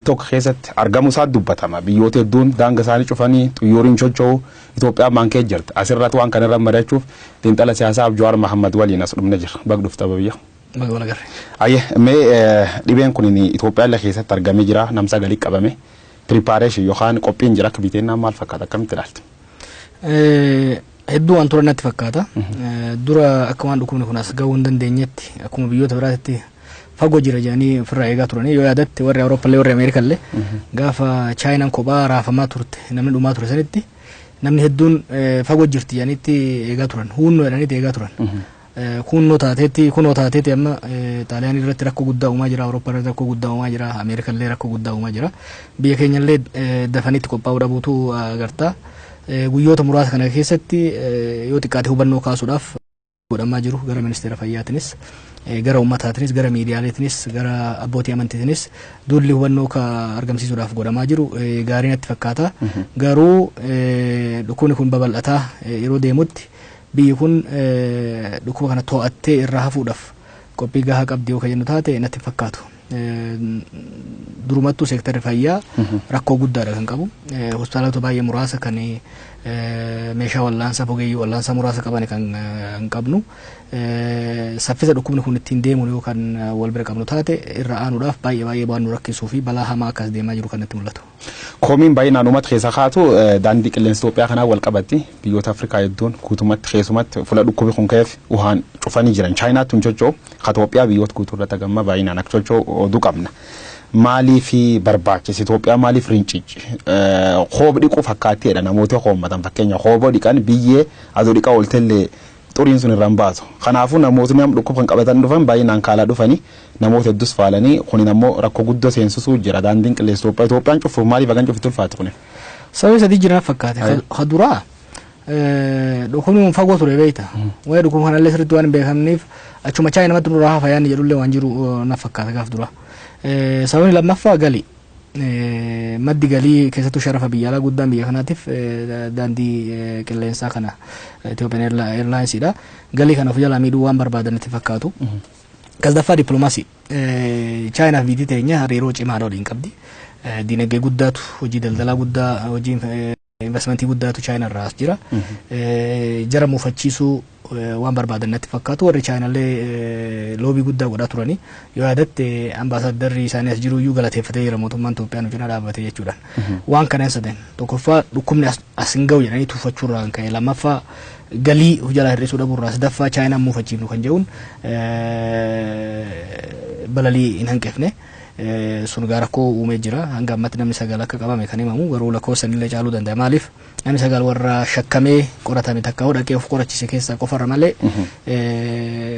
Tokko keessatti argamu isaa dubbatama. Biyyoota hedduun daanga isaanii cufanii xiyyooriin socho'u, Itoophiyaan maan kee jirti. Asirratti waan kana irra mari'achuuf xiinxala siyaasaa Jawaar Mahammad waliin as dhumne jira. Baga dhufta biyya. Baga wal agarre. Ayyee, mee dhibeen kun Itoophiyaa illee keessatti argamee jira. Nam sagalii qabame. Preparation yookaan qophiin jira akka biteennaa maal fakkaata, akkamitti ilaalta? Hedduu waan ture natti fakkaata. Dura akka waan dhukkubni kun as gahuu hin dandeenyetti, akkuma biyyoota biraatti fagoo jira jedhanii ofirraa eegaa turanii. Yoo yaadatte, warri Awurooppallee warri Ameerikallee gaafa Chaayinaan kophaa raafamaa turte, namni dhumaa ture sanitti, namni hedduun fagoo jirti jedhaniitti eegaa turan, huunnoo jedhaniitti eegaa turan. Kunnoo taateetti, kunoo taateetti, amma Xaaliyaan irratti rakkoo guddaa uumaa jira, Awurooppaa irratti rakkoo guddaa uumaa jira, Ameerikallee rakkoo guddaa uumaa jira. Biyya keenyallee dafanitti qophaa'uu dhabuutu agarta. Guyyoota muraasa kana keessatti yoo xiqqaate hubannoo kaasuudhaaf godhamaa jiru gara ministeera fayyaatinis, gara uummataatinis, gara miidiyaaleetinis, gara abbootii amantiitinis duulli hubannoo ka argamsiisuudhaaf godhamaa jiru gaarii natti fakkaata. Garuu dhukkubni kun babal'ataa yeroo deemutti biyyi kun dhukkuba kana to'attee irraa hafuudhaaf qophii gahaa qabdi yoo jennu taate natti hin fakkaatu. Durumattuu seektarri fayyaa rakkoo guddaadha kan qabu. Hospitaalota baay'ee muraasa kan meeshaa wallaansaa, ogeeyyii wallaansaa muraasa qaban kan hin qabnu. Saffisa dhukkubni kun ittiin deemu yoo kan wal bira qabnu taate, irra aanuudhaaf baay'ee baay'ee waan nu rakkisuu fi balaa hamaa akkas deemaa jiru kan natti mul'atu. Komiin baay'inaan uummata keessa kaatu daandii qilleensa Itoophiyaa kanaan wal qabatti. Biyyoota Afrikaa hedduun guutumatti, keessumatti fuula dhukkubi kun ka'eef Wuhaan cufanii jiran. Chaayinaatti hin socho'u. Ka Itoophiyaa biyyoota guutuu irratti hagamma baay'inaan akka socho'u oduu qabna. Maaliif barbaachise? Itoophiyaa maaliif rincici? Koob dhiquu fakkaatteedha namoota hoommatan, fakkeenya kooboo dhiqan, biyyee aduu dhiqaa ooltellee xuriin sun irraan baatu. Kanaafuu namootni amma dhukkuba kan qabatan dhufan baay'inaan kaalaa dhufanii namoota hedduus faalanii, kunin ammoo rakkoo guddoo seensisuu jira. Daandiin qilleensa Itoophiyaa Itoophiyaan cufuuf maaliif hagan cufitti ulfaate kunin? Sababii sadii jiran fakkaate. Ka duraa, dhukkubni kun fagoo ture beekta. Waa'ee dhukkuba kanallee sirriitti waan hin beekamneef achuma Chaayinamatti nurraa hafa yaadni jedhullee waan jiru na fakkaata gaaf dura. Sababni lammaffaa gali. Maddi galii, keessattuu sharafa biyya alaa guddaan biyya kanaatiif daandii qilleensaa kana Ethiopian Airlinesiidha. Galii kana of jalaa miidhuu waan barbaadan itti fakkaatu. Sadaffaa, dippiloomaasii. Chaayinaa fi biyyi teenya hariiroo cimaadha waliin qabdi. Dinagdee guddaatu, hojii daldalaa guddaa, hojii investmentii guddaatu Chaayinaa irraa as jira. Jara muufachiisuu waan barbaadan natti fakkaatu. Warri Chaayinaallee lobby guddaa godhaa turani. Yoo yaadatte, ambaasaaddarri isaanii as jiru iyyuu galateeffatee jira mootummaan Itoophiyaa nu cinaa dhaabbate jechuudhaan. Waan kana sadan, tokkoffaa dhukkubni as hin ga'u jedhanii tuffachuurraa kan ka'e, lammaffaa galii jalaa hir'isuu dhabuurraa, sadaffaa Chaayinaan muufachiifnu kan jedhuun balalii hin hanqifne. Sun gaa rakkoo uumee jira. Hanga ammatti namni sagal akka qabame kan himamu, garuu lakkoofsa illee caaluu danda'a. Maaliif, namni sagal warra shakkamee qoratame, takka dhaqee of qorachise keessaa qofarra malee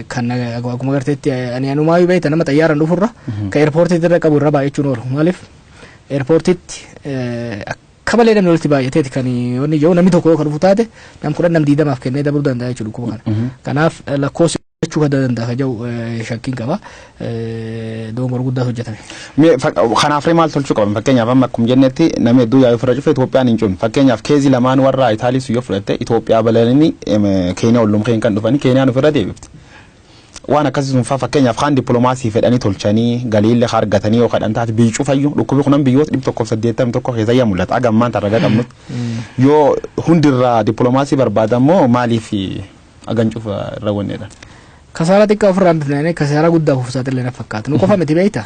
kan akkuma garteetti ani anumaayyuu beekta, nama xayyaaraan dhufurra ka airportiitti irra qabu irra baay'achuun oolu. Maaliif, airportiitti akka malee namni walitti baay'ateeti kan wanni jiru. Namni tokko yoo kan dhufu taate, nam 10, nam 20f kennee dabaluu danda'a jechuudha dhukkuba kana. Kanaaf lakkoofsi jechuu kan danda'a kan jedhu shakkiin qaba. Dogongora guddaatu hojjetame. Kanaaf maal tolchuu qaban? Fakkeenyaaf, amma akkuma jennetti namni hedduu yaa'uu ofirra cufe, Itoophiyaan hin cufne. Fakkeenyaaf, case lamaan warra Itaaliis yoo fudhatte, Itoophiyaa balaliini Keeniyaa ollum keen kan dhufanii Keeniyaan ofirra deebifte. Waan akkasii sun faa, fakkeenyaaf, kaan dippiloomaasii fedhanii tolchanii galiillee argatanii yoo kadhan taate, biyyi cufayyuu dhukkubi kunan biyyoota 181 keessa yaa mul'ata aga ammaan tarraga qabnutti. Yoo hundirraa dippiloomaasii barbaadan moo maaliif hagan cufa irra wanneedha? Kasaaraa xiqqaa ofirraa hambifnee kasaaraa guddaa of saaxilee na fakkaata. Nu qofa miti beekta.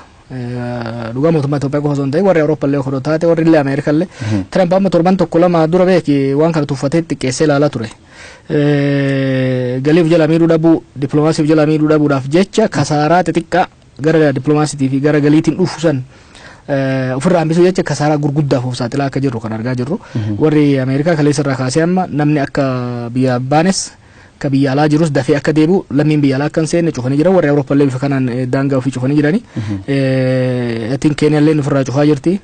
Dhugaa mootummaa Itoophiyaa qofa osoo hin ta'in, warri Awurooppaa illee odoo taate, warri illee Ameerikaa illee. Tiraamp amma torban tokko lama dura beeki waan kana tuffatee xiqqeessee ilaalaa ture. Galiif jala miidhuu dhabuu, dippiloomaasiif jala miidhuu dhabuudhaaf jecha kasaaraa xixiqqaa gara dippiloomaasiitii fi gara galiitiin dhufu san ofirraa hambisuu jecha kasaaraa gurguddaaf of saaxilaa akka jirru kan argaa jirru. Warri Ameerikaa kaleessa irraa kaasee amma namni akka biyya baanes ka biyya alaa jirus dafee akka deebi'u, lammiin biyya alaa akka hin seenne cufanii jiran. Warri Awurooppaa illee bifa kanaan daangaa ofii cufanii jirani. Atiin Keeniyaa illee ofirraa cufaa jirti.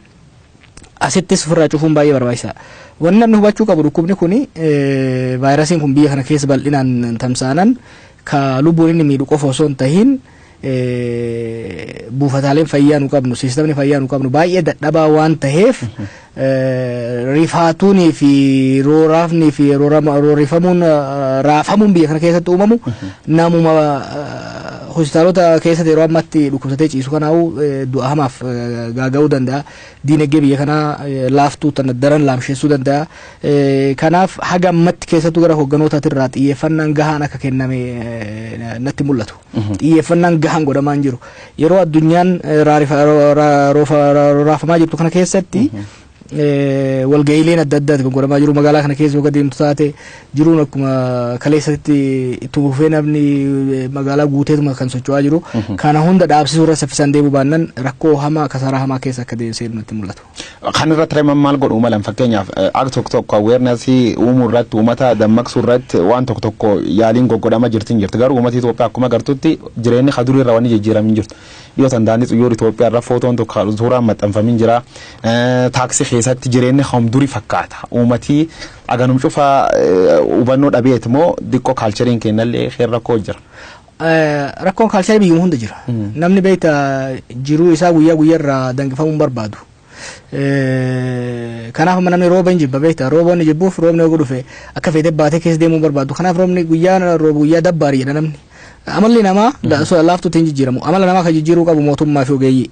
Asittis ofirraa cufuun baay'ee barbaachisaadha. Wanni namni hubachuu qabu, dhukkubni kuni, vaayirasiin kun biyya kana keessa bal'inaan tamsaanan ka lubbuun inni miidhu qofa osoo hin tahin, buufataaleen fayyaa nu qabnu, siistamni fayyaa nu qabnu baay'ee dadhabaa waan taheef, rifaatuunii fi rooraafnii fi roorifamuun, raafamuun biyya kana keessatti uumamu namuma Hospitaalota keessatti yeroo ammaatti dhukkubsatee ciisu kanaa'u du'a hamaaf gaaga'uu danda'a. Diinagdee biyya kanaa laaftuu tana daran laamsheessuu danda'a. Kanaaf haga ammatti keessattuu gara hoogganootaati irraa xiyyeeffannaan gahaan akka kenname natti mul'atu. Xiyyeeffannaan gahaan godhamaa hin jiru. Yeroo addunyaan raafamaa jirtu kana keessatti walga'iileen adda addaati kan godhamaa jiru. Magaalaa kana keessa yoo deemtu taate, jiruun akkuma kaleessatti itti fufee, namni magaalaa guuteetuma kan socho'aa jiru. Kana hunda dhaabsisuu irra saffisaan deemuu baannaan rakkoo hamaa, kasaaraa hamaa keessa akka deemsee natti mul'atu. Kan irratti reeman maal godhuu malan? Fakkeenyaaf, akka tokko tokko awareness uumuu irratti, uummata dammaqsuu irratti waan tokko tokko yaaliin goggodhama jirti hin jirti. Garuu uummata Itoophiyaa akkuma agartutti jireenyi kadurii irra wanni jijjiiramin jirtu. Dhiyoo tan daandii xiyyoora Itoophiyaa irra footoon tokko suuraan maxxanfamin jira. Taaksii keessatti jireenyi durii fakkaata. Uummatii aganum cufaa hubannoo dhabeet moo diqqoo cultureiin kennallee rakkoo jira? Rakkoon culture biyyuma hunda jira. Namni beekta jiruu isaa guyyaa guyyaarraa danqifamuu hin barbaadu. Kanaaf amma namni rooba hin jibba, beekta. Rooba inni jibbuuf, roobni yoo dhufe akka feetee baatee keessa deemuu hin barbaadu. Kanaaf roobni guyyaa roobu guyyaa dabbaarii jedha namni. Amalli namaa laaftuutti hin jijjiiramu. Amala namaa kan jijjiiruu qabu mootummaa fi ogeeyyii.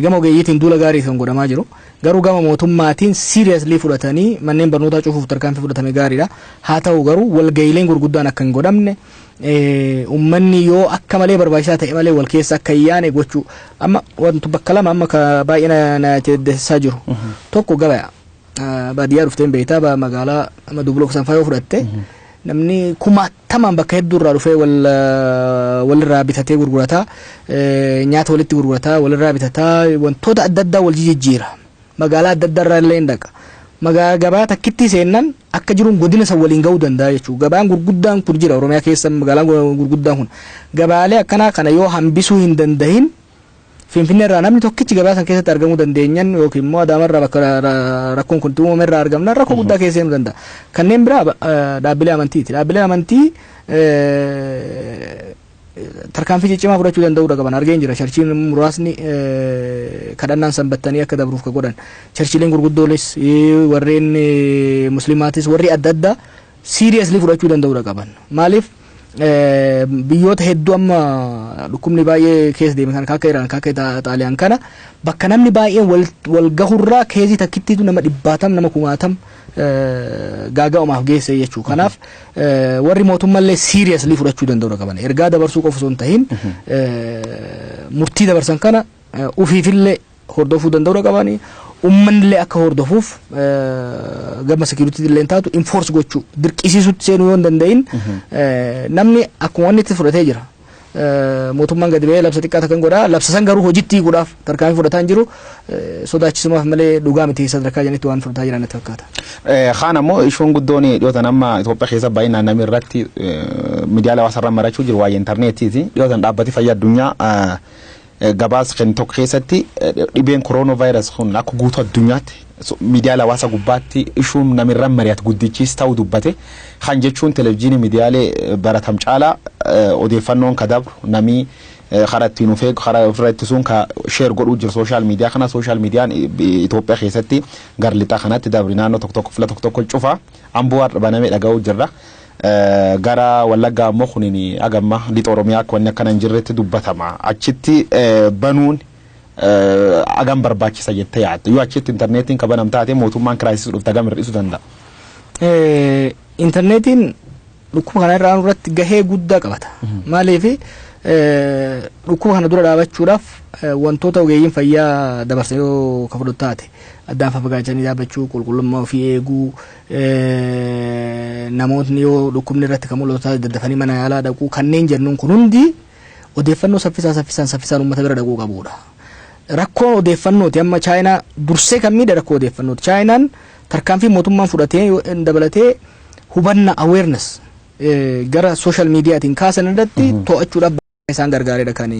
Gama ogeeyyiitiin duula gaarii kan godhamaa jiru. Garuu gama mootummaatiin seriously fudhatanii manneen barnootaa cufuuf tarkaanfii fudhatame gaariidha. Haa ta'u garuu walga'iileen gurguddaan akka hin godhamne, uummanni yoo akka malee barbaachisaa ta'e malee wal keessa akka hin yaane gochuu. Amma wantu bakka lama amma ka baay'ee na deddeessisaa jiru. Tokko gabaya. Baadiyyaa dhufteen beektaa, magaalaa amma Dubloo sanfaa yoo fudhatte, namni kumaatamaan bakka hedduu irraa dhufee walirraa bitatee gurgurataa, nyaata walitti gurgurataa, walirraa bitataa, wantoota adda addaa wal jijjiira. Magaalaa adda addaa irraa illee hin dhaqa. Gabaa takkitti seennan akka jiruun godina san waliin ga'uu danda'a jechuudha. Gabaan gurguddaan kun jira Oromiyaa keessa, magaalaan gurguddaan kun. Gabaalee akkanaa kana yoo hambisuu hin dandahin, Finfinnee irraa namni tokkichi gabaa san keessatti argamuu dandeenyan yookiin immoo Adaamaa irraa bakka rakkoon kun uumame irraa argamna, rakkoo guddaa keessa seenuu danda'a. Kanneen biraa dhaabbilee amantiiti. Dhaabbilee amantii tarkaanfii ciccimaa fudhachuu danda'uudha qaban argeen jira. Churchiin muraasni kadhannaan sanbattanii akka dabruuf ka godhan. Churchiileen gurguddoonis, warreen muslimaatis, warri adda addaa seriously fudhachuu danda'uudha qaban. Maaliif, biyyoota hedduu amma dhukkubni baay'ee keessa deeme kan akka Iraan, kan akka Xaaliyaan kana, bakka namni baay'een wal gahurraa case takkittiitu nama dhibbaatam, nama kumaatam gaaga'umaaf geesse jechuudha. Kanaaf warri mootummaallee seriously fudhachuu danda'uudha qaban. Ergaa dabarsuu qofa osoo hin tahin, murtii dabarsan kana ufiifillee hordofuu danda'uudha qabani. Uummanni akka hordofuuf gama security illee taatu enforce gochuu, dirqisiisutti seenuu yoo hin danda'in, namni akkuma wanni itti fudhatee jira. Mootummaan gadi ba'ee labsa xiqqaa takkan godhaa, labsa san garuu hojiitti hiikuudhaaf tarkaanfii fudhataa hin jiru. Sodaachisumaaf malee dhugaa miti sadarkaa janitti waan fudhataa jiran natti fakkaata. Kaan ammoo ishuun guddoon dhiyootan amma Itoophiyaa keessa baay'inaan namni irratti miidiyaalee hawaasaa irra marachuu jiru waa'ee intarneetiiti. Dhiyootan dhaabbati fayyaa addunyaa gabaasa kennu tokko keessatti dhibeen kooroonaa vaayirasii kun akka guutuu addunyaatti miidiyaalee hawaasaa gubbaatti ishuun namirra mari'atu guddichis ta'uu dubbate. Kan jechuun televizyiinii, miidiyaalee baratam caalaa odeeffannoon ka dabru, namii karaa ittiin of eegu, karaa ofirra ittisuun ka share godhuu jiru social media kana. Social mediaan Itoophiyaa keessatti gara lixaa kanatti dabri naannoo tokko tokko, fila tokko tokko cufa. Amboo har'a banamee dhaga'uu jirra. Gara Wallaggaa ammoo kunin agamma lixa Oromiyaa akka wanni akkana hin jirretti dubbatama. Achitti banuun agam barbaachisa jettee yaadda? Yoo achitti intarneetiin ka banam taate, mootummaan crisis dhufte agam hir'isuu danda'a? Intarneetiin dhukkuba kana irraa irratti gahee guddaa qabata. Maaliif, dhukkuba kana dura dhaabachuudhaaf wantoota ogeeyyiin fayyaa dabarsan yoo ka fudhatu taate, addaan fafagaachanii dhaabbachuu, qulqullummaa ofii eeguu, namootni yoo dhukkubni irratti kan mul'atu taate daddafanii mana yaalaa dhaquu, kanneen jennuun kun hundi odeeffannoo saffisaa saffisaan saffisaan uummata bira dhaquu qabudha. Rakkoon odeeffannooti amma Chaayinaa dursee kan miidhe rakkoo odeeffannooti. Chaayinaan tarkaanfii mootummaan fudhatee dabalatee hubanna, awareness, gara social mediaatiin kaasan irratti to'achuudhaaf isaan gargaareedha kan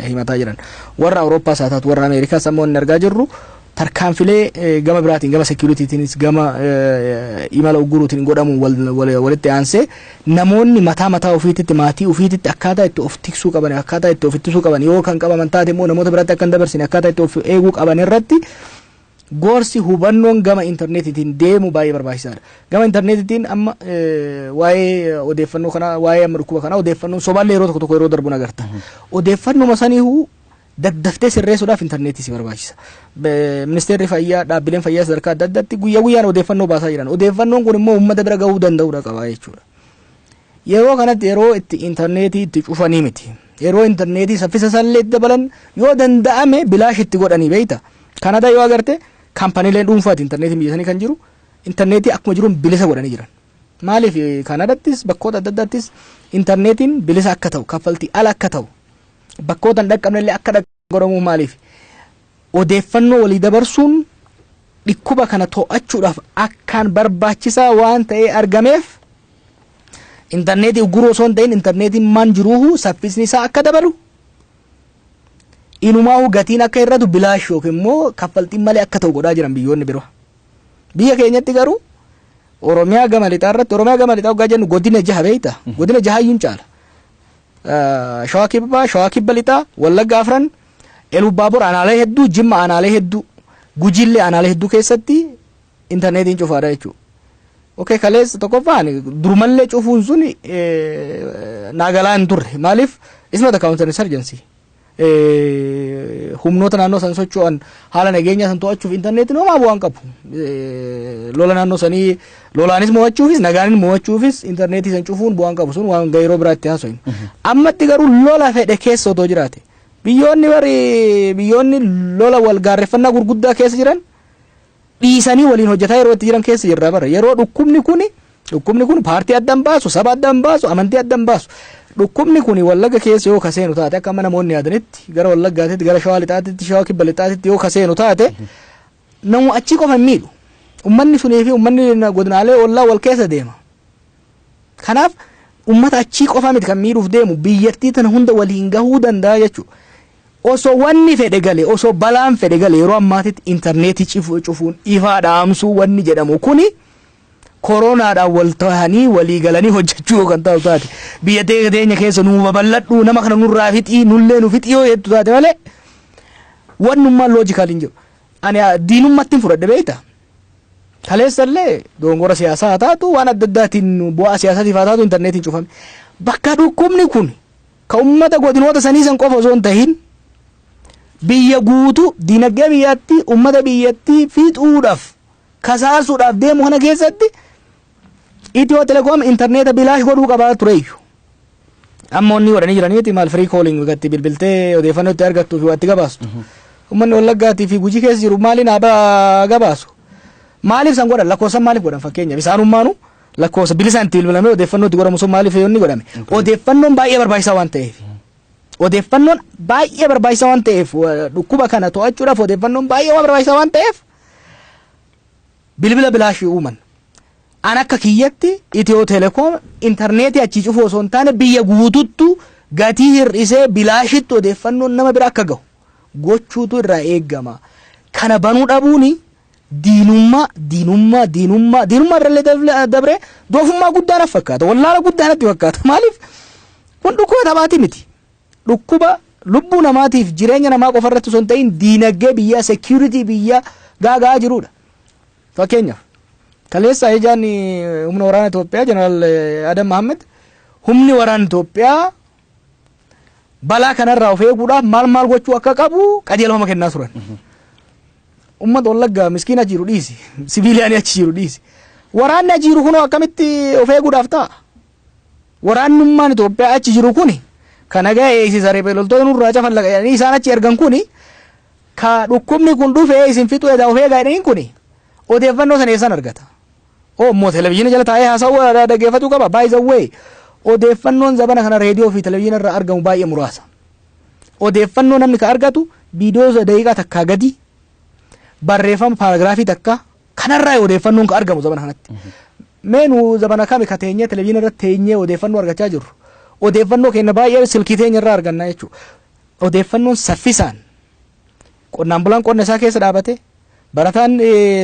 himataa jiran. Warra Awurooppaas haa taatu, warra Ameerikaas, amma wanni argaa jirru tarkaanfilee gama biraatiin, gama securitytiinis, gama imala ugguruutiin godhamu walitti aansee, namoonni mataa mataa ofiititti, maatii ofiititti akkaataa itti of tiksuu qaban, akkaataa itti of ittisuu qaban, yoo kan qabaman taate immoo namoota biratti akka hin dabarsine akkaataa itti of eeguu qaban irratti Gorsi, hubannoon gama intarneetiitiin deemu baay'ee barbaachisaadha. Gama intarneetiitiin amma waa'ee odeeffannoo kanaa, waa'ee amma dhukkuba kanaa odeeffannoon sobaallee yeroo tokko tokko yeroo darbu agarta. Odeeffannuma saniihuu daddaftee sirreessuudhaaf intarneetii si barbaachisa. Ministeerri fayyaa, dhaabbileen fayyaa sadarkaa adda addaatti guyyaa guyyaan odeeffannoo baasaa jiran. Odeeffannoon kun immoo uummata bira gahuu danda'uudha qaba jechuudha. Yeroo kanatti yeroo itti intarneetii itti cufanii miti. Yeroo intarneetii saffisa isaallee itti dabalan, yoo danda'ame bilaash itti godhanii beekta. Kanadaa yoo agarte, kaampaniileen dhuunfaati intarneetiin biyya sanii kan jiru, intarneetii akkuma jiruun bilisa godhanii jiran. Maaliif Kanadattis bakkoota adda addaattis intarneetiin bilisa akka ta'u, kaffaltii ala akka ta'u, bakkoota hin dhaqqabne illee akka dhaqqabu godhamuu maaliif? Odeeffannoo walii dabarsuun dhukkuba kana to'achuudhaaf akkaan barbaachisaa waan ta'ee argameef, intarneetii ugguruu osoo hin ta'in, intarneetiin maan jiruuhu saffisni isaa akka dabalu, inumaahu gatiin akka hir'atu, bilaash yookiin immoo kaffaltiin malee akka ta'u godhaa jiran biyyoonni biroo. Biyya keenyatti garuu Oromiyaa gama lixaa irratti, Oromiyaa gama lixaa hoggaa jennu godina jaha beekta. Godina jahayyuun caala. Shawaa Kibbaa, Shawaa Kibba Lixaa, Wallagga afran, Elubbaabor aanaalee hedduu, Jimma aanaalee hedduu, Gujiillee aanaalee hedduu keessatti intarneetiin cufaadha jechuudha. Okay, kaleessa tokkoffaan durumallee cufuun sun naagalaa hin turre. Maaliif? It's not a counter insurgency. Humnoota naannoo san socho'an haala nageenyaa san to'achuuf intarneetiin homaa bu'aan qabu. Lola naannoo sanii lolaanis mo'achuufis nagaanis mo'achuufis intarneetii san cufuun bu'aan qabu, sun waan yeroo biraatti haasofnu. Ammatti garuu lola fedhe keessa otoo jiraate, biyyoonni bari biyyoonni lola wal gaarreeffannaa gurguddaa keessa jiran dhiisanii waliin hojjetaa yeroo itti jiran keessa jirra bara. Yeroo dhukkubni kun paartii adda hin baasu, saba adda hin baasu, amantii adda hin baasu. Dhukkubni kuni Wallagga keessa yoo kaseenu taate, akka amma namoonni yaadanitti gara Wallaggaatitti, gara Shawaa Lixaatitti, Shawaa Kibba Lixaatitti yoo kaseenu taate, namu achii qofa hin miidhu. Ummanni sunii fi ummanni godinaalee ollaa wal keessa deema. Kanaaf ummata achii qofa miti kan miidhuuf deemu, biyyattii tana hunda waliin gahuu danda'a jechuudha. Osoo wanni fedhe gale, osoo balaan fedhe gale, yeroo ammaatitti intarneetii cufuun, ifaa dhaamsuu wanni jedhamu kuni koronaadhaan wal ta'anii walii galanii hojjechuu yoo kan ta'u taate, biyya teenya keessa nuu babal'adhu, nama kana nurraa fixii, nullee nu fixii yoo jettu taate malee, wannummaan logical hin jiru. Ani diinummaatti hin fudhadhe beekta. Kaleessallee dogongora siyaasaa haa taatu, waan adda addaatiin bu'aa siyaasaatiif haa taatu, intarneetiin cufame. Bakka dhukkubni kun ka ummata godinoota sanii san qofa osoo hin tahin biyya guutuu, dinagdee biyyattii, ummata biyyattii fixuudhaaf, kasaasuudhaaf deemu kana keessatti Itiyoo Telekoom intarneeta bilaash godhuu qabaa tureeyyu. Amma wanni godhanii jiraniiti maal, free calling gatti bilbiltee odeeffannoo itti argattuu fi waa itti gabaastu. Uummanni Wallaggaatii fi Gujii keessa jiru maaliin haa gabaasu? Maaliif san godhan? Lakkoofsan maaliif godhan fakkeenyaaf? Isaanummaanu lakkoofsa bilisaan itti bilbilamee odeeffannoo itti godhamu sun maaliif yoo inni godhame? Odeeffannoon baay'ee barbaachisaa waan ta'eef. Odeeffannoon baay'ee barbaachisaa waan ta'eef, dhukkuba kana to'achuudhaaf odeeffannoon baay'ee waan barbaachisaa waan ta'eef bilbila bilaashii uuman. An akka kiyyatti Itiyoo Telekoom intarneetii achii cufuu osoo hin taane, biyya guututtu gatii hir'isee bilaashitti odeeffannoon nama bira akka gahu gochuutu irraa eegama. Kana banuu dhabuuni diinummaa, diinummaa, diinummaa, diinummaa birallee dabree doofummaa guddaa natti fakkaata. Wallaala guddaa natti fakkaata. Maaliif? Kun dhukkuba taphaati miti. Dhukkuba lubbuu namaatiif jireenya namaa qofa irratti osoo hin ta'in diinagdee biyyaa, security biyyaa gaagaa jirudha. Fakkeenyaaf, kaleessa ajajaan humna waraana Itoophiyaa Jeneraal Adam Mahammed humni waraana Itoophiyaa balaa kanarraa of eeguudhaaf maal maal gochuu akka qabu qajeelfama kennaa turan. Uummata Wallaggaa miskiina achi jiru dhiisi. Siviiliyaanii achi jiru dhiisi. Waraanni achi jiru kunoo akkamitti of eeguudhaaf ta'a? Waraannummaan Itoophiyaa achi jiru kuni kan nagaa eegsisa, riphee loltoota nurraa cafallaqa jedhanii isaan achi ergan kuni, ka dhukkubni kun dhufee isin fixuu edaa of eegaa jedhaniin kuni odeeffannoo sana eessaan argata? Oo immoo televizyiina jala taa'ee haasa'uu dhaggeeffatuu qaba. By the way, odeeffannoon zabana kana reediyoo fi televizyiina irraa argamu baay'ee muraasa. Odeeffannoo namni ka argatu viidiyoo daqiiqaa takkaa gadi, barreeffama paaraagiraafii takka kanarraa odeeffannoon ka argamu zabana kanatti. Mee nu zabana kami ka teenyee televizyiina irratti teenyee odeeffannoo argachaa jirru? Odeeffannoo keenya baay'ee silkii teenya irraa arganna jechuudha. Odeeffannoon saffisaan qonnaan bulaan qonna isaa keessa dhaabate, barataan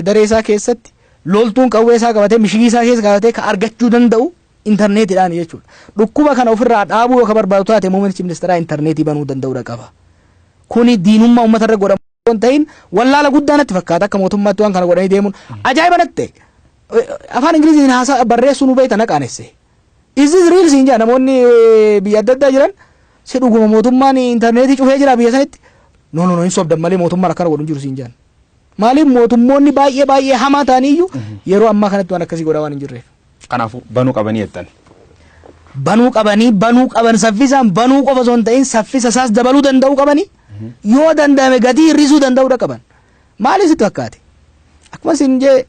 daree isaa keessatti, loltuun qawwee isaa qabatee mishigii isaa keessa qabatee ka argachuu danda'u intarneetiidhaan jechuudha. Dhukkuba kana ofirraa dhaabuu yoo ka barbaadu taate, muummichi ministeeraa intarneetii banuu danda'uudha qaba. Kuni diinummaa uummata irra godhamu. Hin ta'in wallaala guddaa natti fakkaata. Akka mootummaatti waan kana godhanii deemuun ajaa'iba natti ta'e. Afaan Ingiliziin haasaa barreessuu nu beekta na qaanesse. "Is this real?" siin jedha. Namoonni biyya adda addaa jiran, "Si dhuguma mootummaan intarneetii cufee jira biyya sanitti?" "No, no, no, hin sobdan malee mootummaan akkana godhu hin jiru" siin jedhan. Maaliif? Mootummoonni baay'ee baay'ee hamaa ta'aniyyuu yeroo ammaa kanatti waan akkasii godhaa waan hin jirreef. Kanaafuu banuu qabanii jettan. Banuu qabanii, banuu qaban. Saffisaan banuu qofa osoo hin ta'in, saffisa isaas dabaluu danda'uu qabanii, yoo danda'ame gatii hir'isuu danda'uudha qaban. Maaliif sitti fakkaate? Akkuma isin jee,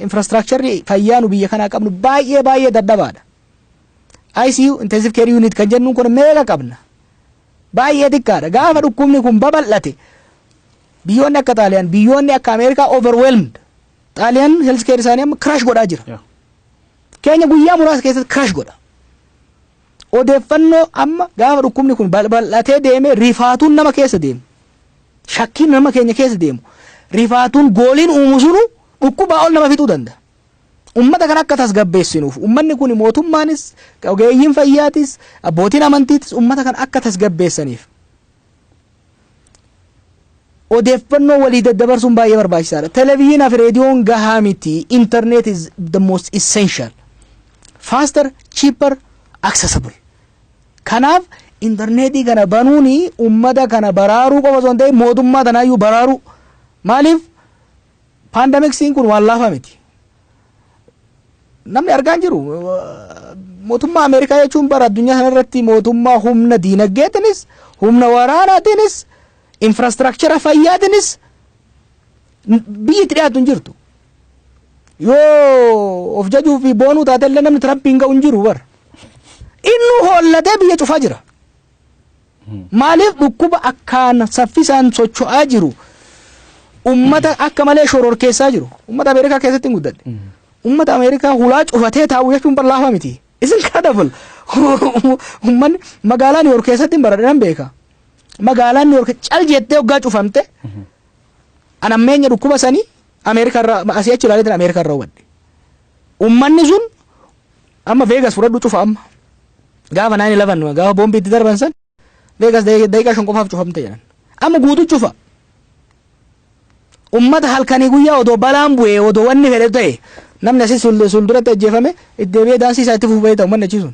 infrastructureri fayyaa nu biyya kanaa qabnu baay'ee baay'ee dadhabaadha. ICU, intensive care unit kan jennuun kun meeqa qabna? Baay'ee xiqqaadha. Gaafa dhukkubni kun babal'ate, biyyoonni akka Xaaliyaan, biyyoonni akka Ameerikaa overwhelmed. Xaaliyaan health care isaanii amma crash godhaa jira. Keenya guyyaa muraasa keessatti crash godha. Odeeffannoo amma gaafa dhukkubni kun bal'atee deeme, rifaatuun nama keessa deemu. Shakkiin nama keenya keessa deemu. Rifaatuun gooliin uumu sunu dhukkubaa ol nama fixuu danda'a. Ummata kana akka tasgabbeessinuuf, ummanni kun, mootummaanis, ogeeyyiin fayyaatis, abbootiin amantiitis ummata kana akka tasgabbeessaniif odeeffannoo walii daddabarsuun baay'ee barbaachisaadha. Televiziyoonaa fi reediyoon gahaa miti. Internet is the most essential. Faster, cheaper, accessible. Kanaaf intarneetii kana banuuni ummata kana baraaruu qofa osoo hin ta'in mootummaa tanaayyuu baraaruu. Maaliif? Pandemicsiin kun waan laafaa miti. Namni argaa hin jiru. Mootummaa Ameerikaa jechuun bara addunyaa kana irratti mootummaa humna diinagdeetinis, humna waraanaatiinis, infrastructure fayyaatiinis biyyi itti dhiyaatu hin jirtu. Yoo of jajuu fi boonuu taate illee, namni Tirampiin ga'u hin jiru bara. Inni hoollatee biyya cufaa jira. Maaliif? Dhukkuba akkaan saffisaan socho'aa jiru, ummata akka malee shororkeessaa jiru. Ummata Ameerikaa keessatti hin guddadhe. Ummata Ameerikaa hulaa cufatee taa'u jechuun bar laafa miti. It's incredible. Ummanni magaalaa New York keessatti hin baradhe, nan beeka. Magaalaan New York cal jettee hoggaa cufamte, anammeenya dhukkuba sanii Ameerikaa irraa asii achi ilaaleetiin Ameerikaa irraa hubadhe. Ummanni sun amma Vegas fudhadhu, cufa amma. Gaafa 9/11, gaafa boombii itti darban san, Vegas daqiiqaa 5 qofaaf cufamte jedhan. Amma guutuu cufa. Ummata halkanii guyyaa odoo balaan bu'ee, odoo wanni fedhe ta'e, namni asii sulduratti ajjeefame itti deebi'ee daansii isaa itti fufee ta'u ummanni achi sun.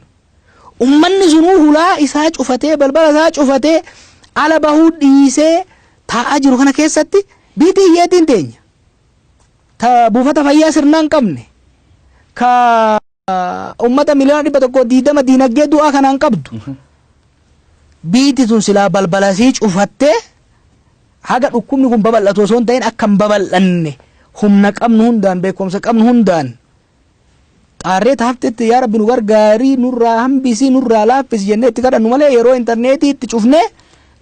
Ummanni sunuu hulaa isaa cufatee, balbala isaa cufatee, ala bahuu dhiisee taa'aa jiru kana keessatti biitii hiyyeetiin teenya. Ta buufata fayyaa sirnaa hin qabne. Ka ummata 120,000,000 diinagdee du'aa kanaan qabdu. Biiti tun silaa balbala isii cufattee haga dhukkubni kun babal'atu osoo hin ta'in, akka hin babal'anne humna qabnu hundaan, beekumsa qabnu hundaan xaarree taaftetti, "Yaa Rabbi, nu gargaarii, nurraa hambisii, nurraa laaffisi" jennee itti kadhannu malee, yeroo intarneetii itti cufnee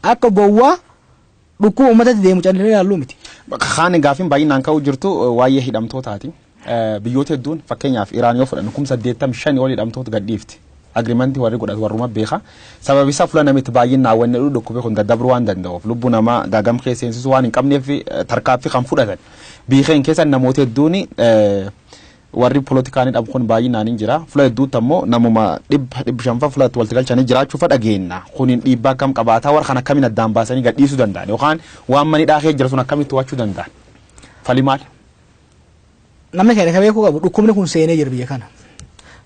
akka gowwaa dhukkuba uummatatti deemu callisnee ilaalluu miti. Kaan gaafiin baay'inaan ka'uu jirtu waa'ee hidhamtootaati. Biyyoota hedduun, fakkeenyaaf Iraan yoo fudhannu, 85,000 ol hidhamtoota gadhiifti. Agreementii warri godhatu warruma beeka. Sababi isaa fuula namitti baay'inaan wanni jedhu, dhukkubni kun daddabruu waan danda'uuf, lubbuu namaa gaagam keessa seensisuu waan hin qabneef tarkaaffii kan fudhatan. Biyya keenya keessa namoota hedduun warri poolitikaan hidhamu kun baay'inaan hin jira. Fuula hedduutti ammoo namuma 100, 500 fuulatti walitti galchanii jiraachuu fa dhageenna. Kun dhiibbaa akkam qabaataa? Warra kan akkamiin addaan baasanii gadhiisuu danda'an yookaan waan mani dhaakee jira sun akkamitti to'achuu danda'an? Fali maali? Namni keenya kan beekuu qabu, dhukkubni kun seenee jira biyya kana.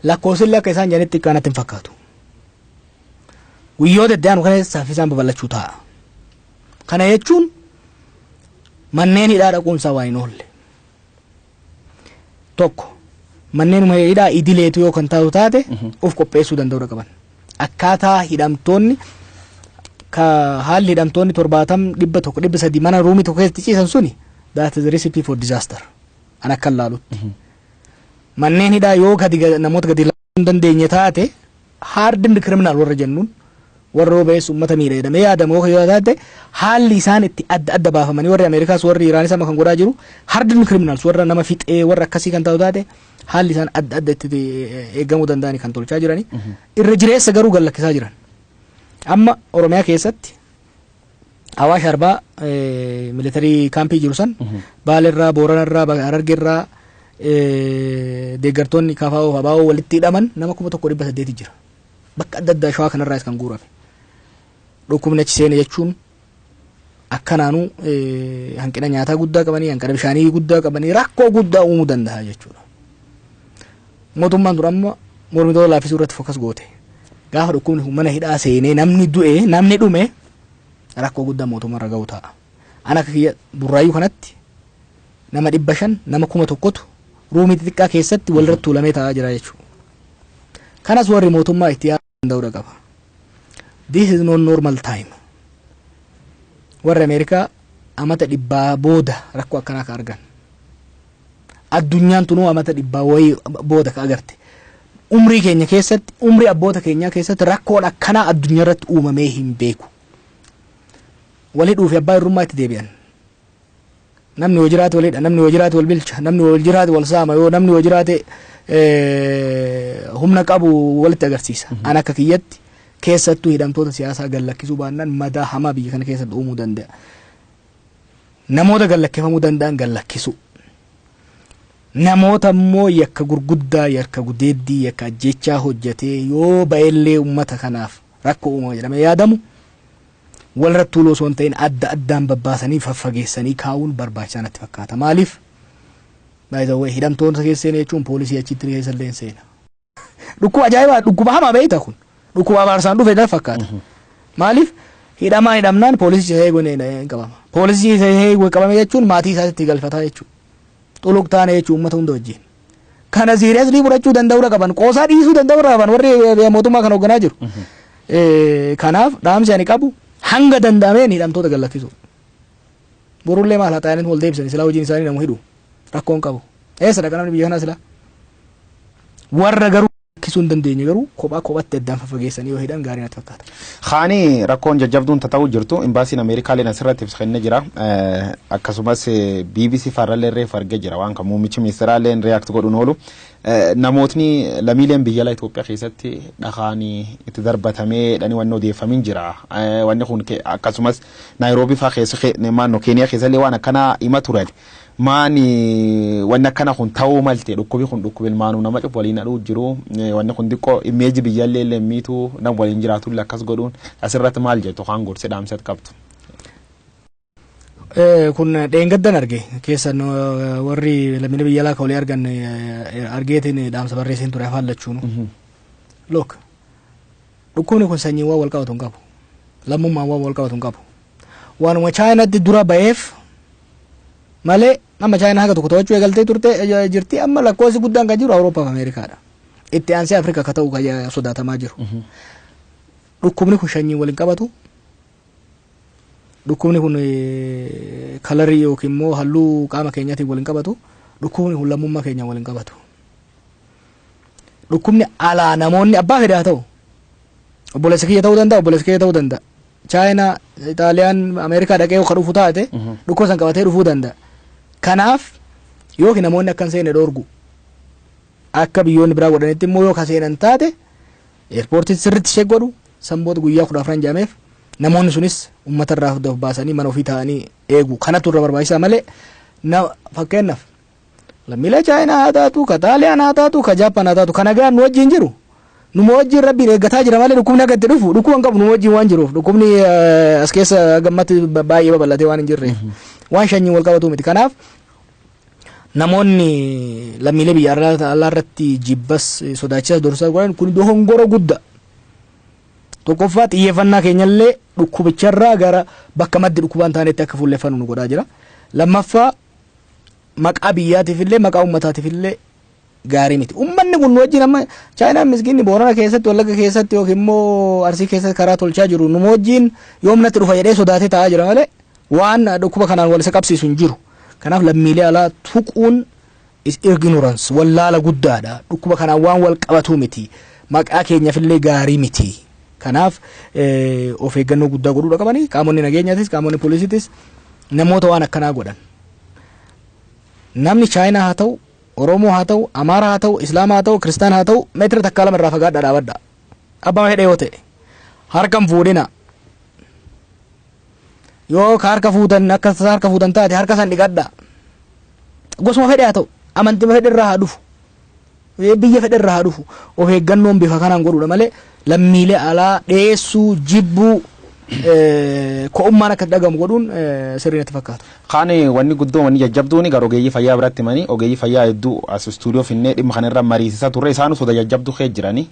Lakkoofsillee akka isaan jedhanitti xiqqaa hin fakkaatu. Guyyoota itti aanu kana saffisaan babal'achuu ta'a. Kana jechuun manneen hidhaa dhaquunsaa waan hin oolle. Tokko, manneen hidhaa idileetu yoo kan taatu taate, of qopheessuu danda'uu qaban. Akkaataa hidhamtoonni, ka haalli hidhamtoonni 70, 100, 300 mana roomii tokko keessatti ciisan suni, that is a recipe for disaster. An akka laalutti. Manneen hidhaa yoo gadi namoota gadi laaluu hin dandeenye taate, hardened criminal warra jennuun, warra yoo ba'ees uummata miidha jedhamee yaadamu yoo taate, haalli isaan itti adda adda baafamanii, warri Ameerikaas warri Iraanis amma kan godhaa jiru, hardened criminals warra nama fixee, warra akkasii kan ta'u taate, haalli isaan adda adda itti eegamuu danda'ani kan tolchaa jirani. Irra jireessa garuu gallakkisaa jiran. Amma Oromiyaa keessatti Awaash Arbaa military campii jiru san, Baalirraa, Booranarraa, Harargeerraa deeggartoonni KFO fi ABO walitti hidhaman nama 1800 jira. Bakka adda addaa Shawaa kanarraas kan guurame. Dhukkubni achi seene jechuun Akkanaanuu hanqina nyaataa guddaa qabanii, hanqina bishaanii guddaa qabanii, rakkoo guddaa uumuu danda'a jechuudha. Mootummaan dura amma mormitoota laaffisuu irratti focus goote. Gaafa dhukkubni kun mana hidhaa seenee namni du'e, namni dhume, rakkoo guddaa mootummaa irra ga'u ta'a. Ana akka kiyya Burraayyuu kanatti nama 500, nama 1000tu roomii xixiqqaa keessatti walirratti tuulamee taa'aa jira jechuudha. Kanas warri mootummaa itti yaaduu danda'uudha qaba. This is not normal time. Warri Ameerikaa amata 100 booda rakkoo akkanaa ka argan. Addunyaan tunuu amata 100 wayii booda ka agarte. Umrii keenya keessatti, umrii abboota keenyaa keessatti rakkoon akkanaa addunyaa irratti uumamee hin beeku. Wal hidhuu fi abbaa irrummaa itti deebi'an. Namni yoo jiraate walidha, namni yoo jiraate wal bilcha, namni yoo jiraate wal saama, yoo namni yoo jiraate humna qabu walitti agarsiisa. An akka kiyyatti keessattuu hidhamtoota siyaasaa gallakkisuu baannaan madaa hamaa biyya kana keessatti uumuu danda'a. Namoota gallakkifamuu danda'an gallakkisu. Namoota immoo yakka gurguddaa, yakka gudeeddii, yakka ajjechaa hojjetee yoo ba'ellee uummata kanaaf rakkoo uumama jedhamee yaadamu walirratti tuuluu osoo hin ta'in adda addaan babbaasanii faffageessanii kaa'uun barbaachisaa natti fakkaata. Maaliif? By the way, hidhamtoota keessa seene jechuun poolisii achitti keessa illee hin seena. Dhukkuba ajaa'ibaa, dhukkuba hamaa beekta kun. Dhukkuba abaarsaan dhufe natti fakkaata. Maaliif? Hidhamaa hidhamnaan poolisichi isa eegu hin qabama. Poolisichi isa eegu qabame jechuun maatii isaatti galfataa jechuudha. Xuluq taane jechuun uummata hunda wajjin. Kana seriously fudhachuu danda'uu qaban. Qoosaa dhiisuu danda'uu qaban warri mootummaa kana hoogganaa jiru. Kanaaf dhaamsi ani qabu hanga danda'ameen hidhamtoota gallakkisu. Borullee maal haa ta'aniin wal deebisan, silaa hojiin isaanii namu hidhu. Rakkoon qabu. Eessa dhaqa namni biyya kanaa silaa? Warra garuu lakkisuu hin dandeenye garuu kophaa kophatti addaan faffageessanii yoo hidhan gaarii natti fakkaata. Kaani rakkoon jajjabduun ta'uu jirtu imbaasiin Ameerikaa leen asirratti ibsa kennee jira. Akkasumas BBC faarrallee reefu argee jira waan kan muummichi ministeeraa leen react godhuun oolu. Namootni lammiileen biyya alaa Itoophiyaa keessatti dhakaan itti darbatamee dhani wanni odeeffamin jira. Wanni kun akkasumas Naayiroobii fa'aa keessa, naannoo Keeniyaa keessallee waan akkanaa hima turan. Maani wanni akkana kun ta'uu malte? Dhukkubi kun dhukkubi ilmaanuu nama cufu waliin hadhuu jiru. Wanni kun xiqqoo image biyyaallee illee miituu nam waliin jiraatullee akkas godhuun asirratti maal jettu kaan gorsi dhaamsat qabdu? Kun dheengaddan arge keessan warri lammiilee biyya alaa ka walii argan argeetiin dhaamsa barreesseen ture afaan lachuunu. Look, dhukkubni kun sanyiin waan wal qabatu hin qabu. Lammummaan waan wal qabatu hin qabu. Waanuma Chaayinaatti dura ba'eef malee amma Chaayinaa haga tokko to'achuu eegaltee turte jirti. Amma lakkoofsi guddaan kan jiru Awurooppaa fi Ameerikaadha. Itti aansee Afrikaa akka ta'u kan sodaatamaa jiru. Dhukkubni kun sanyiin wal hin qabatu. Dhukkubni kun colorii yookiin immoo halluu qaama keenyaatiin wal hin qabatu. Dhukkubni kun lammummaa keenyaan wal hin qabatu. Dhukkubni alaa namoonni abbaa fedhe haa ta'u, obboleessa kiyya ta'uu danda'a, obboleessa kiyya ta'uu danda'a. Chaayinaa, Xaaliyaan, Ameerikaa dhaqee yoo ka dhufu taate dhukkuba san qabatee dhufuu danda'a. Kanaaf yookiin namoonni akka hin seenne dhoorgu. Akka biyyoonni biraa godhanitti immoo yoo ka seenan taate airportiin sirriitti ishee godhu, san booda guyyaa 14 jedhameef namoonni sunis uummata irraa of baasanii mana ofii taa'anii eegu. Kanatu irra barbaachisaa malee fakkeenyaaf lammiilee Chaayinaa haa taatu, ka Xaaliyaan haa taatu, ka Jaappaan haa taatu, ka nagaan nu wajjin jiru numa wajjin rabbiin eeggataa jira malee dhukkubni akka itti dhufu dhukkuba hin qabu. Nu wajjin waan jiruuf dhukkubni as keessa gammatti baay'ee babal'atee waan hin jirreef waan shanyiin wal qabatu miti. Kanaaf namoonni lammiilee biyya alaa irratti jibbas sodaachisa dorsaa godhan kun dogongora guddaa. Tokkoffaa, xiyyeeffannaa keenyallee dhukkubicharraa gara bakka maddi dhukkubaa hin taanetti akka fuulleffannu nu godhaa jira. Lammaffaa, maqaa biyyaatiif illee maqaa uummataatiif illee gaarii miti. Uummanni kun nu wajjin amma Chaayinaan miskiinni Boorana keessatti, Wallagga keessatti yookiin immoo Arsii keessatti karaa tolchaa jiru nu wajjin yoom natti dhufa jedhee sodaatee taa'aa jira malee waan dhukkuba kanaan wal isa qabsiisu hin jiru. Kanaaf lammiilee alaa tuquun is ignorance, wallaala guddaadha. Dhukkuba kanaan waan wal qabatuu miti. Maqaa keenyaaf illee gaarii miti. Kanaaf of eeggannoo guddaa godhuudha qabanii qaamonni nageenyaatis qaamonni poolisiitis namoota waan akkanaa godhan. Namni Chaayinaa haa ta'u, Oromoo haa ta'u, Amaara haa ta'u, Islaama haa ta'u, Kiristaana haa ta'u, meetira takkaa lama irraa fagaadhaa dhaabadha. Abbaa fedhe yoo ta'e. Harka hin fuudhina. Yoo ka harka fuutan akka harka fuutan taate harka san dhiqadha. Gosuma fedhe haa ta'u, amantii fedhe irraa haa dhufu. Biyya fedhe irraa haa dhufu. Of eeggannoon bifa kanaan godhuudha malee lammiilee alaa dheessuu, jibbuu. Ko'ummaan akka dhagamu godhuun sirrii natti fakkaatu. Kaan wanni guddoo, wanni jajjabduun gara ogeeyyii fayyaa biratti himanii, ogeeyyii fayyaa hedduu as istuudiyoo finnee dhimma kana irra mariisisaa turre. Isaanuu soda jajjabduu kee jiranii,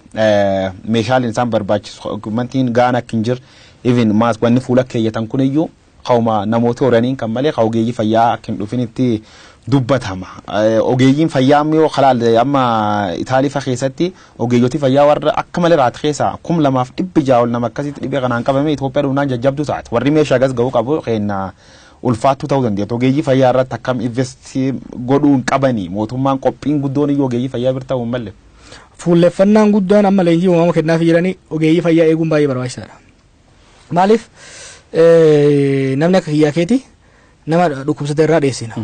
meeshaaleen isaan barbaachisu mantiin gaan akka hin jirre, even maas wanni fuula keeyyatan kun iyyuu kauma namoota horaniin kan malee ka ogeeyyii fayyaa akka hin dhufinitti dubbatama. Ogeeyyiin fayyaa immoo kalaal amma Itaalii fa keessatti ogeeyyoti fayyaa warra akka malee raat keessa 2600 ol nama akkasitti dhibee kanaan qabame Itoophiyaa dhufnaan jajjabduu taate. Warri meeshaa gas ga'uu qabu kenna ulfaattuu ta'uu dandeettu. Ogeeyyii fayyaa irratti akkam invest godhuu hin qabanii? Mootummaan qophiin guddoon iyyuu ogeeyyii fayyaa bira ta'uu hin malle. Fuulleffannaan guddaan amma leenjii uumama kennaafii jiranii ogeeyyii fayyaa eeguun baay'ee barbaachisaadha. Maaliif, namni akka kiyyaa keeti nama dhukkubsate irraa dheessina.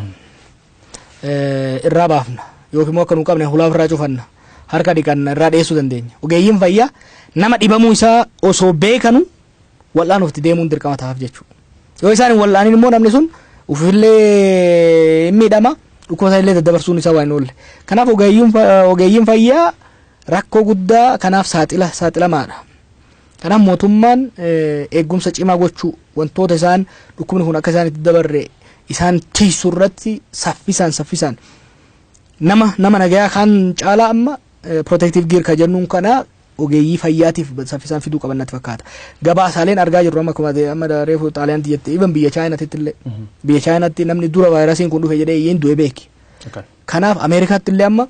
Irraa baafna yookiin immoo akka nu qabne hulaa ofirraa cufanna, harka dhiqanna, irraa dheessuu dandeenya. Ogeeyyiin fayyaa nama dhibamuu isaa osoo beekanu wal'aanuuf itti deemuun dirqama ta'aaf jechuudha. Yoo isaan hin wal'aanin immoo namni sun ufillee hin miidhama, dhukkuba isaa illee daddabarsuun isaa waan hin oolle. Kanaaf ogeeyyiin fayyaa rakkoo guddaa kanaaf saaxilamaadha. Kanaaf mootummaan eegumsa cimaa gochuu, wantoota isaan dhukkubni kun akka isaan itti dabarre isaan tiisu irratti saffisaan nama nagayaa kan caalaa amma protective gear ka jennuun kana ogeeyyii fayyaatiif saffisaan fiduu qaban natti fakkaata. Gabaasaaleen argaa jirru amma akkuma amma reefu Xaaliyaanti jette, even biyya Chaayinaatti illee, biyya Chaayinaatti namni dura vaayirasiin kun dhufe jedhee iyyeen du'e beeki. Kanaaf Ameerikaatti illee amma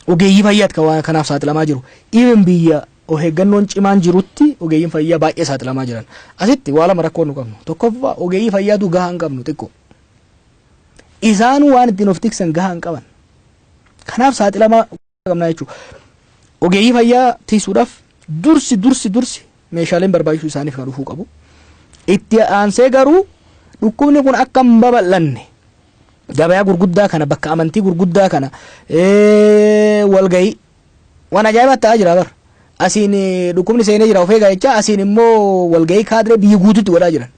ogeeyyii fayyaati kan waan kanaaf saaxilamaa jiru. Even biyya of eeggannoon cimaan jirutti ogeeyyiin fayyaa baay'ee saaxilamaa jiran. Asitti waa lama rakkoo nu qabnu. Tokkoffaa, ogeeyyii fayyaatu gahaa hin qabnu xiqqoo. Isaanuu waan ittiin of tiksan gahaa hin qaban. Kanaaf saaxilamaa qabna jechuudha. Ogeeyyii fayyaa tiisuudhaaf dursi meeshaaleen barbaachisu isaaniif kan dhufuu qabu. Itti aansee garuu dhukkubni kun akka hin babal'anne gabayaa gurguddaa kana, bakka amantii gurguddaa kana, walgahii waan ajaa'ibaa ta'aa jira bara. Asiin dhukkubni seenee jira, of eegaa jecha, asiin immoo walgahii kaadiree biyya guutuutti godhaa jiran.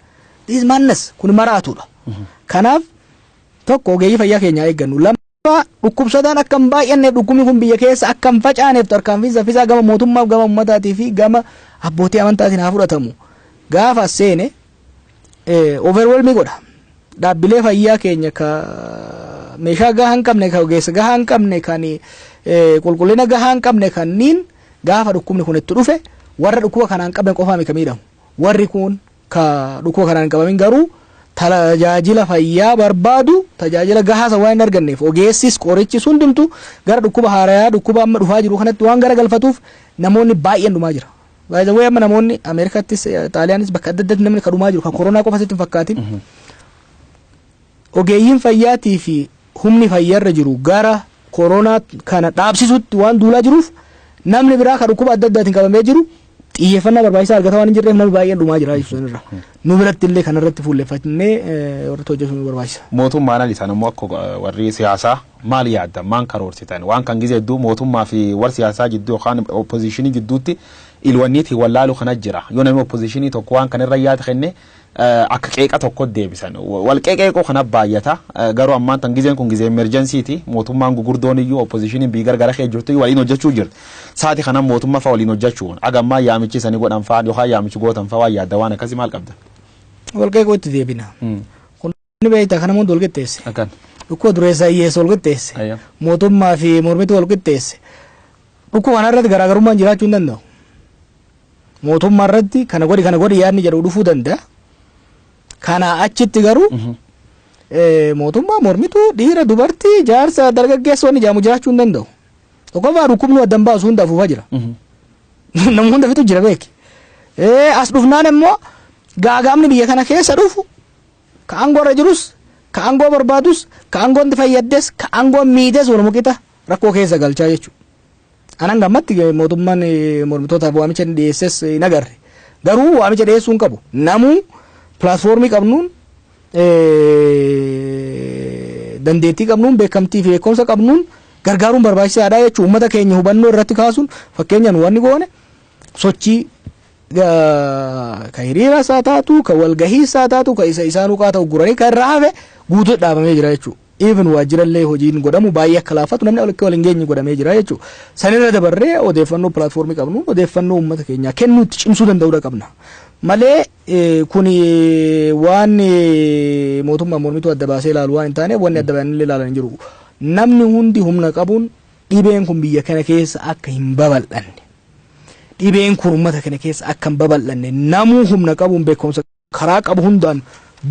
This is madness, kun maraatudha. Kanaaf tokko, ogeeyyii fayyaa keenyaa eeggannu. Lammaffaa, dhukkubsataan akka hin baay'anneef, dhukkubni kun biyya keessa akka hin facaaneef tarkaanfiin saffisaa gama mootummaaf, gama ummataatii fi gama abbootii amantaatiin haa fudhatamu. Gaafa as seene overwhelming godha. Dhaabbilee fayyaa keenya ka meeshaa gahaa hin qabne, ka ogeessa gahaa hin qabne, kan qulqullina gahaa hin qabne kanniin gaafa dhukkubni kun itti dhufe warra dhukkuba kanaan qabne qofaa miti ka miidhamu. Warri kun ka dhukkuba kanaan hin qabamin garuu tajaajila fayyaa barbaadu tajaajila gahaa san waan hin arganneef, ogeessis qorichis hundumtu gara dhukkuba haarayaa, dhukkuba amma dhufaa jiru kanatti waan gara galfatuuf namoonni baay'een dhumaa jira. By the way, amma namoonni Ameerikaattis Xaaliyaanis bakka adda addaatti namni ka dhumaa jiru kan koronaa qofa sitti hin fakkaatin. Ogeeyyiin fayyaatii fi humni fayyaarra jiru gara koronaa kana dhaabsisutti waan duulaa jiruuf, namni biraa ka dhukkuba adda addaatiin qabamee jiru xiyyeeffannaa barbaachisaa argataa waan hin jirreef namni baay'een dhumaa jira jechuudha irra. Nu biratti illee kanarratti fuulleffannee irratti hojjechuun nu barbaachisa. Mootummaan ali isaan immoo akka warri siyaasaa maal yaaddan, maan karoorsitan? Waan kan gizee hedduu mootummaa fi warri siyaasaa jidduu yookaan opposition jidduutti ilwanniitiin wallaaluu kana jira. Yoo namni opposition tokko waan kana irra yaada kenne akka qeeqa tokko deebisan. Wal qeeqeequu kana baay'ata. Garuu ammaan tan gizeen kun gizee emergency ti. Mootummaan gugurdoon iyyuu oppositioniin biyya gargara kee jirtu waliin hojjechuu jirti. Saati kana mootummaa fa waliin hojjechuun agammaa yaamichi isanii godhan fa'aa yookaan yaamichi gootan fa'aa waan yaadda waan akkasii maal qabda? Wal qeequu itti deebina. Kun beektaa kana hundi wal qixxeesse. Akkan. Dhukkuba dureessaa hiyyeessa wal qixxeesse. Mootummaa fi mormitu wal qixxeesse. Dhukkuba kana irratti garaagarummaan jiraachuu hin danda'u. Mootummaa irratti kana godhi, kana godhi yaadni jedhu dhufuu danda'a. Kana achitti garuu mootummaa, mormituu, dhiira, dubartii, jaarsa, dargaggeessa wanni jedhamu jiraachuu hin danda'u. Tokkoffaa, dhukkubni addan baasu hunda afuufaa jira. Nama hunda fixu jira beeki. As dhufnaan immoo gaagaamni biyya kana keessa dhufu ka aangoo irra jirus, ka aangoo barbaadus, ka aangoon fayyaddes, ka aangoon miites waluma qixa rakkoo keessa galchaa jechuudha. Anan gammatti mootummaan mormitootaaf waamicha inni dhiyeesses hin agarre. Garuu waamicha dhiyeessuu hin qabu. Namuu platform qabnuun, dandeettii qabnuun, beekamtii fi beekumsa qabnuun gargaaruun barbaachisaadha jechuudha. Uummata keenya hubannoo irratti kaasuun, fakkeenyaan wanni goone sochii ka hiriira isaa taatu, ka walgahii isaa taatu, ka isa isaanuu qaata ugguranii kan irraa hafe guutuu dhaabamee jira jechuudha. Even waajjirallee hojiin godhamu baay'ee akka laaffatu, namni akka wal hin geenye godhamee jira jechuudha. Sanirra dabarree odeeffannoo platform qabnu, odeeffannoo uummata keenyaa kennuutti cimsuu danda'uudha qabna. Malee kuni waan mootummaa mormituu adda baasee ilaalu waan hin taaneef, wanni adda baasanii ilaalan hin jiru. Namni hundi humna qabuun dhibeen kun biyya kana keessa akka hin babal'anne, dhibeen kun uummata kana keessa akka hin babal'anne, namuu humna qabuun, beekumsa karaa qabu hundaan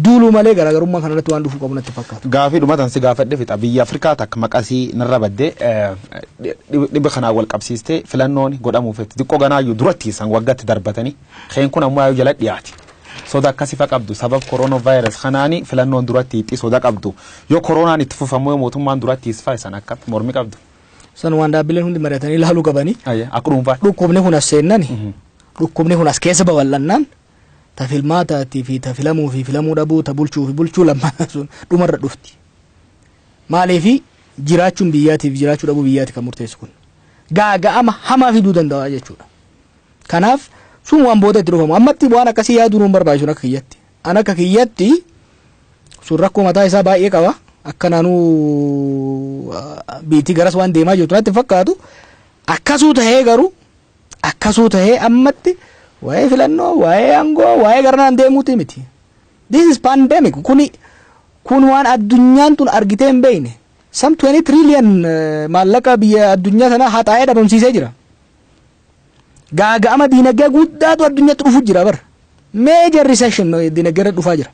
duuluu malee garaagarummaa kanarratti waan dhufuu qabu natti fakkaatu. Gaafii dhumatan si gaafadhe fixa. Biyya Afrikaa takka maqasii narra baddee dhiba kanaan wal qabsiistee filannoon godhamuuf xiqqoo ganaayyuu duratti san waggaatti darbatanii keen kun ammoo jala dhiyaati. Soda akkasii fa qabdu sabab corona virus kanaani filannoon duratti hiixii soda qabdu, yoo koronaan itti fufamu, yoo mootummaan duratti hiisfaa isan akka mormi qabdu. San waan dhaabbileen hundi mari'atanii ilaaluu qabanii. Akka dhuunfaa. Dhukkubni kun as seennani, dhukkubni kun as keessa babal'annaan, ta filmaataatii fi ta filamuu fi filamuu dhabuu, ta bulchuu fi bulchuu lamaan sun dhumarra dhufti. Maaliifi, jiraachuun biyyaatiif jiraachuu dhabuu biyyaati kan murteessu kun. Gaaga'ama hamaa fiduu danda'a jechuudha. Kanaaf sun waan booda itti dhufamu. Ammatti waan akkasii yaaduu nuun barbaachisu akka kiyyatti. An akka kiyyatti sun rakkoo mataa isaa baay'ee qaba. Akka naanuu biitii garas waan deemaa jirtu natti fakkaatu. Akkasuu tahee garuu, akkasuu tahee ammatti waa'ee filannoo, waa'ee aangoo, waa'ee garanaan deemuuti miti. This is pandemic. Kuni kun waan addunyaan tun argitee hin beekne. Some 20 trillion maallaqa biyya addunyaa sanaa haxaa'ee dhabamsiisee jira. Gaaga'ama diinagdee guddaatu addunyaatti dhufu jira bara. Major recession diinagdee irra dhufaa jira.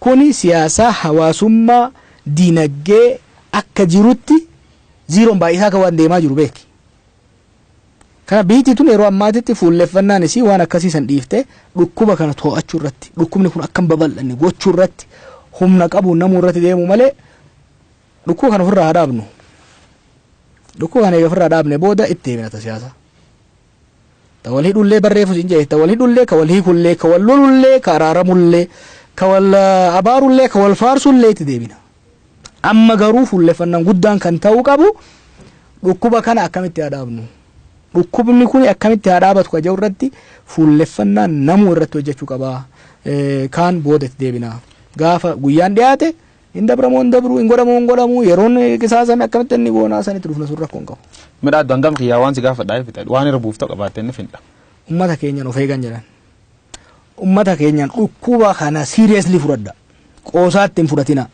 Kuni siyaasaa, hawaasummaa, diinagdee akka jirutti zeroon baay'isaa akka waan deemaa jiru beeki. Kana biyyi tun yeroo ammaatitti fuulleffannaan isii waan akkasii san dhiiftee dhukkuba kana to'achuu irratti, dhukkubni kun akka hin babal'anne gochuu irratti, humna qabu namuu irratti deemu malee, dhukkuba kana ofirraa haa dhaabnu. Dhukkuba kana eega ofirraa dhaabne booda itti deemina ta siyaasaa. Ta wal hidhullee barreeffus hin jee, ta wal hidhullee, ka wal hiikullee, ka wal lolullee, ka araaramullee, ka wal abaarullee, ka wal faarsullee itti deebina. Amma garuu fuulleffannaan guddaan kan ta'uu qabu dhukkuba kana akkamitti haa dhaabnu. Dhukkubni kun akkamitti haa dhaabatu ka jedhu irratti fuulleffannaan namuu irratti hojjechuu qaba. Kaan booda itti deebina. Gaafa guyyaan dhiyaate, hin dabramoo hin dabru, hin godhamoo hin godhamu, yeroon qisaasame akkamitti inni goonaa sanitti dhufna, sun rakkoo hin qabu. Midhaaddu hangam kiyyaa waan si gaafadhaa fixa, waan irra buuftoo qabaatte inni finda. Ummata keenyan of eegan jedhan. Ummata keenyan dhukkuba kana seriously fudhadha. Qoosaatti hin fudhatina.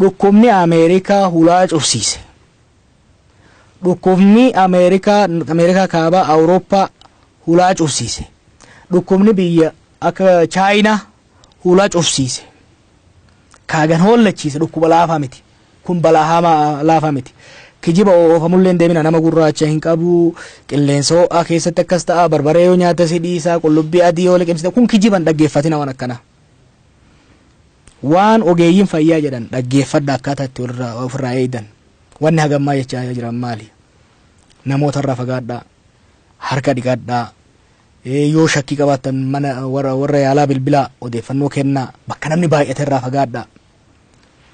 Dhukkubni Ameerikaa hulaa cufsiise. Dhukkubni Ameerikaa, Ameerikaa kaabaa, Awurooppaa hulaa cufsiise. Dhukkubni biyya akka Chaayinaa hulaa cufsiise. Kaagan hollachiise dhukkuba laafaa miti. Kun balaa hamaa laafaa miti. Kijiba oofamullee hin deemina, nama gurraacha hin qabu, qilleensa ho'aa keessatti akkas ta'a, barbaree yoo nyaata si dhiisa, qullubbii adii yoo liqimsite, kun kijiban dhaggeeffatina waan akkanaa. Waan ogeeyyiin fayyaa jedhan dhaggeeffadha, akkaataa itti ofirraa eegdan. Wanni hagammaa jechaa jiran maali? Namoota irraa fagaadhaa, harka dhiqadhaa, yoo shakkii qabaattan mana warra yaalaa bilbilaa odeeffannoo kennaa, bakka namni baay'ate irraa fagaadhaa.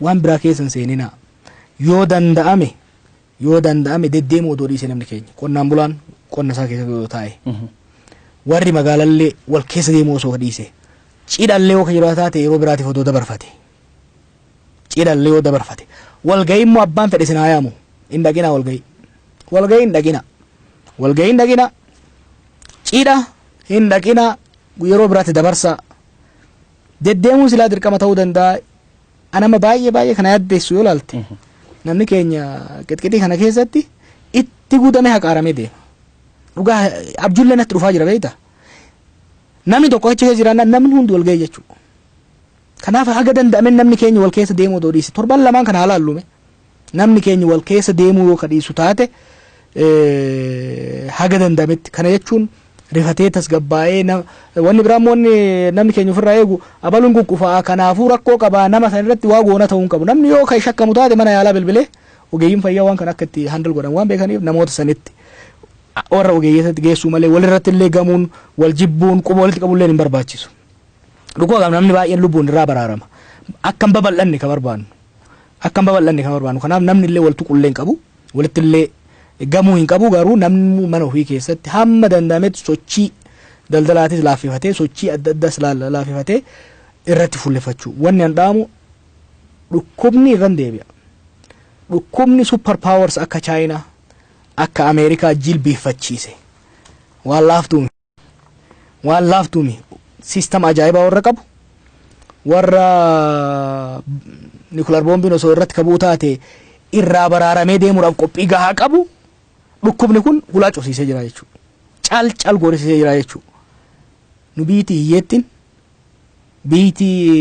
Waan biraa keessa hin seeninaa. Yoo danda'ame, yoo danda'ame deddeemuu odoo dhiisee, namni keenya qonnaan bulaan qonna isaa keessa yoo taa'e, warri magaalallee wal keessa deemuu osoo dhiise, cidhallee yoo jiraataa ta'e yeroo biraatiif odoo dabarfate, cidhallee yoo dabarfate, walgahii immoo abbaan fedhe isin haa yaamu hin dhaqinaa, walgahii, walgahii hin dhaqinaa, walgahii hin dhaqinaa, cidha hin dhaqinaa, yeroo biraatti dabarsaa. Deddeemuun silaa dirqama ta'uu danda'a. Anama baay'ee baay'ee kana yaaddeessu yoo ilaalte, namni keenya qixqixii kana keessatti itti guutamee haqaaramee deema. Dhugaa abjullee natti dhufaa jira, beektaa? Namni tokko achi keessa jiraannaan namni hundi wal ga'e jechuudha. Kanaaf haga danda'ameen namni keenya wal keessa deemuu odoo dhiise, torban lamaan kana haa laallume, namni keenya wal keessa deemuu yoo ka dhiisu taate haga danda'ametti. Kana jechuun rifatee tasgabbaa'ee, wanni biraa immoo wanni namni keenya ofirraa eegu, abaluun kukkufaa kanaafuu rakkoo qabaa, nama san irratti waa goona ta'uu hin qabu. Namni yoo kan shakkamu taate mana yaalaa bilbilee, ogeeyyiin fayyaa waan kana akka itti handle godhan waan beekaniif, namoota sanitti warra ogeeyyii geessuu malee walirratti illee gamuun, wal jibbuun, quba walitti qabullee hin barbaachisu. Dhukkuba kana namni baay'een lubbuun irraa baraarama. Akka hin babal'anne ka barbaannu. Akka hin babal'anne ka barbaannu. Kanaaf namni illee wal tuqullee hin qabu. Walitti illee gamuu hin qabu, garuu namni mana ofii keessatti hamma danda'ametti sochii daldalaatis laaffifatee, sochii adda addaas laaffifatee irratti fuulleffachuu. Wanni an dhaamu, dhukkubni irra deebi'a. Dhukkubni super powers akka Chaayinaa, akka Ameerikaa jilbiiffachiise waan laaftuu. Waan laaftuumi. System ajaa'ibaa warra qabu, warra nuclear boombiin osoo irratti kabuu taate irraa baraaramee deemuudhaaf qophii gahaa qabu, dhukkubni kun hulaa cufsiisee jira jechuudha. Cal cal goorisiisee jira jechuudha. Nu biitii hiyyeettiin, biitii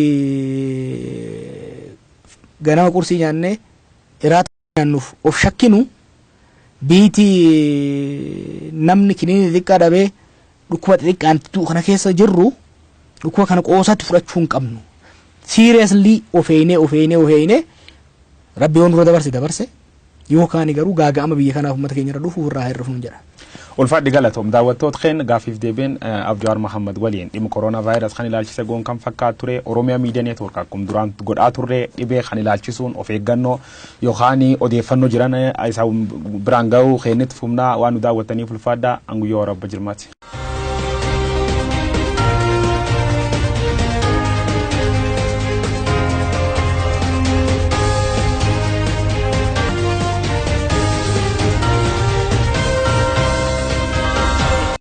ganama qursii nyaannee iraata nyaannuuf of shakkinu, biitii namni kiniini xixiqqaa dhabee dhukkuba xixiqqaan kana keessa jirru, dhukkuba kana qoosatti fudhachuu hin qabnu. Seriously of eeynee, of eeynee, of eeynee, Rabbi yoon dura dabarse dabarse, yookaan garuu gaaga'ama biyya kanaaf uummata keenya irra dhufu irraa hir'ifnu jedha. Ulfaadhi, galatoom. Daawwattoota keenya, gaaffiif deebiin Abjawaar Mahammad waliin dhimma kooroonaa vaayirasi kan ilaalchise goon kan fakkaatu ture. Oromiyaa Miidiyaa Neetwoork akkuma duraan godhaa turre dhibee kan ilaalchisuun of eeggannoo yookaan odeeffannoo jiran isa biraan gahuu keenyatti fumnaa. Waan nu daawwattaniif ulfaadhaa. Anguyyoo Warabba Jirmaati.